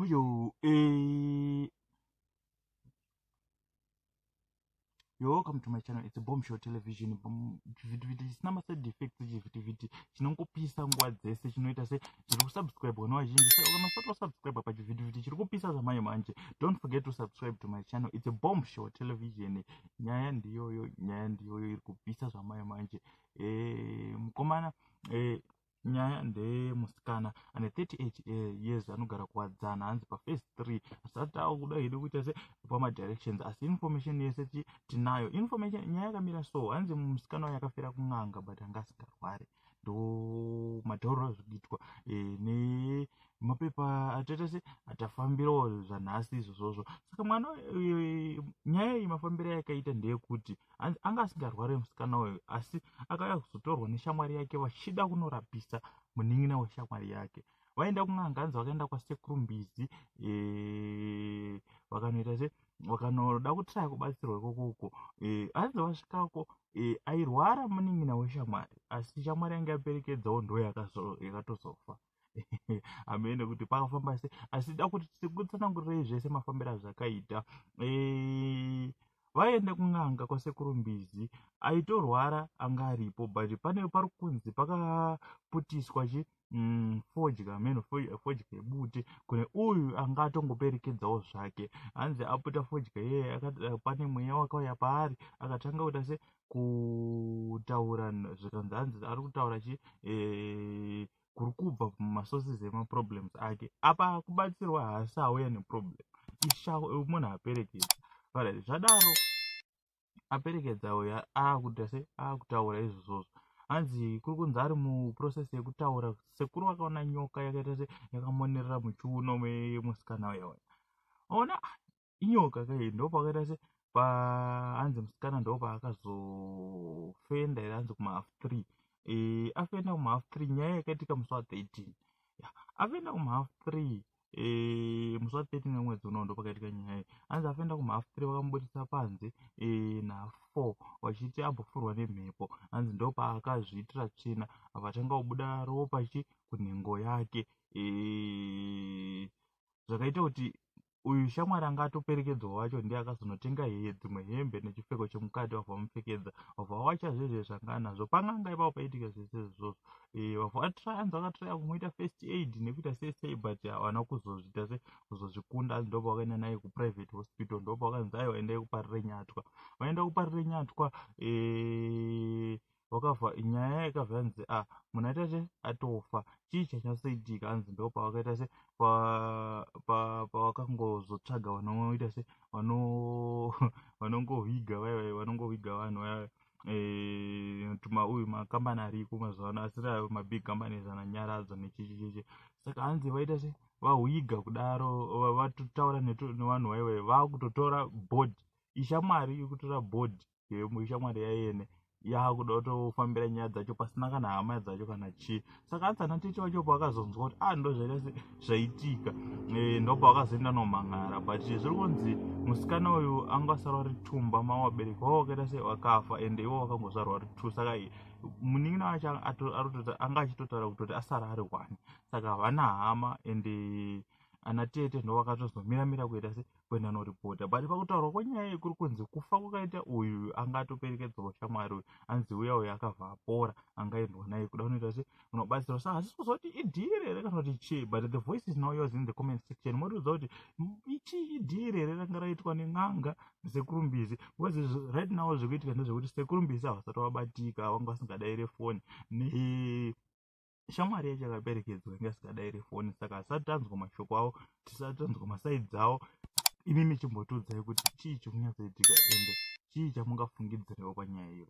Hoyo, you're welcome to my channel. It's a Bomb Show Television. Chivhitivhiti chisina maside effects, chivhitivhiti chinongopisa nguva dzese, chinoita se chiri kusubscribe nevazhinji. Saka kana usati wasubscribe pachivhitivhiti chiri kupisa zvamanje manje, don't forget to subscribe to my channel. It's a Bomb Show Television. Nyaya ndiyoyo, nyaya ndiyoyo iri kupisa zvamanje manje. Mukomana, nyaya ndeyemusikana ane 38 years, anogara Kuwadzana, hanzi paphase 3. Asati akuda hedu kuita se pamadirections, asi information yese tinayo information. Nyaya yakamira so, hanzi musikana uyu akafira kun'anga, but anga asingarwari. Ndo matauriro azviri kuitwa nemapepa atoita se atafambirawo zvanhasi izvozvozvo. Saka mwana, nyaya iyi mafambiro ayakaita ndeyekuti hanzi anga asingarwari musikana uyu, asi akauya kuzotorwa neshamwari yake vachida kunorapisa munin'ina weshamwari yake. Vaenda kun'anga, hanzi vakaenda kwasekuru Mbizi, vakanoita se vakanoda kutraya kubatsirwa ikokoko. Hanzi vasvikako, airwara munin'ina weshamwari, asi shamwari yanga yaperekedzawo ndo yakatozofa. Hamene kuti pakafamba sei, asi da kuti tikutsanangurirei zvese mafambiro azvakaita. Vaenda kun'anga kwasekuru Mbizi, aitorwara anga aripo, but pane pari kunzi pakaputiswa chi fodya, meno fodya yebute kune uyu anga atongoperekedzawo zvake. Hanzi aputa fodya iyeye, pane mweya wakauya paari, akatanga kuita se kutaura, zvikanzi hanzi ari kutaura chi kuri kubva mumasources emaproblems ake. Apa kubatsirwa haasi auya neproblem, isha munhu aperekedza. Alright, zvadaro aperekedza uyo aakuita se aakutaura izvozvozvo. Hanzi kuri kunzi ari muprocess yekutaura, sekuru vakaona nyoka yakaita se yakamonerera muchiuno memusikana uya uya. Ona inyoka kai, ndo pakaita se hanzi musikana ndo paakazofenda here, hanzi kuma 3:30. Afenda kuma 3:30. Nyaya yakaitika musi wa13. Afenda kuma 3:30, musi wa13 wemwedzi unowo, ndo pakaitika nyaya iyi. Hanzi afenda kuma 3:30, vakamubudisa panze na4 vachiti ambofurwa nemhepo. Hanzi ndo paakazviitira tsvina, avatanga kubuda ropa chi kunhengo yake, zvakaita kuti uyu shamwari anga atoperekedzwa wacho ndiye akazonotenga dzimwe hembe nechipfeko chemukati, vabva vamupfekedza, vabva vawacha zvezve zvanga anazvo panganga ipapo. Paitika zvese izvozvo, vabva vatraya, hanzi vakatraya kumuita first aid nekuita sei sei, but havana kuzozviita se kuzozvikunda. Hanzi ndopa vakaenda naye kuprivate hospital, ndopa vakanzi aiwa, endai kuParirenyatwa. Vaenda kuParirenyatwa, vakabva nyaya yakabva yanzi a munhu aita se atofa. Chii chanyatsoitika? Hanzi ndo pavakaita se pavakangozotsvaga vanoita se vanongoviga vaya, vanongoviga vanhu vaya, tuma uyu makambani ariko mazuva ano, asiri mabig companies ananyaradzo nechichichichi. Saka hanzi vaita se vahuiga kudaro, vatotaura nevanhu vaiva vakutotora body, ishamwari iri kutora body yeshamwari yaiyene, yakuda kutofambira nyaya dzacho pasina kana hama dzacho kana chii. Saka hanzi ana tete vacho pavakazonzwa kuti a ndo zvaita se zvaitika, ndopa vakazoenda nomhan'ara. But zviri kunzi musikana uyu anga asara vari tumba mavabereki vavo vakaita se vakafa, ende ivo vakangozvarwa vari two. Saka munin'ina wacho anga achitotaura kutoti asara ari one, saka havana hama, ende ana tete ndo vakatozomira-mira kuita se kuenda noripota. But pakutaurwa kwenyaya iyi, kuri kunzi kufa kwakaita uyu anga atoperekedzwawo shamwari uyu, anzi uya uyu akabva apora, angaendwa naye kuda kunoita se unobatsirwa. Saka hasisi kuziva kuti idhiri here kana kuti chii, but the voice is now yours in the comment section. Motiudza kuti ichii, idhiri here ranga raitwa nen'anga nasekuru Mbizi? Because right now zvekuitika ndezvekuti sekuru Mbizi havasati vabatika, vanga vasingadaire foni, ne shamwari yacho yakaperekedzwa inge asikadairi foni. Saka hasati tanzwa mashoko avo, tisati tanzwa masides avo. Imimi chimbotiudzai kuti chii chikunyatsoitika, ende chii chamungafungidzirewo panyaya iyo.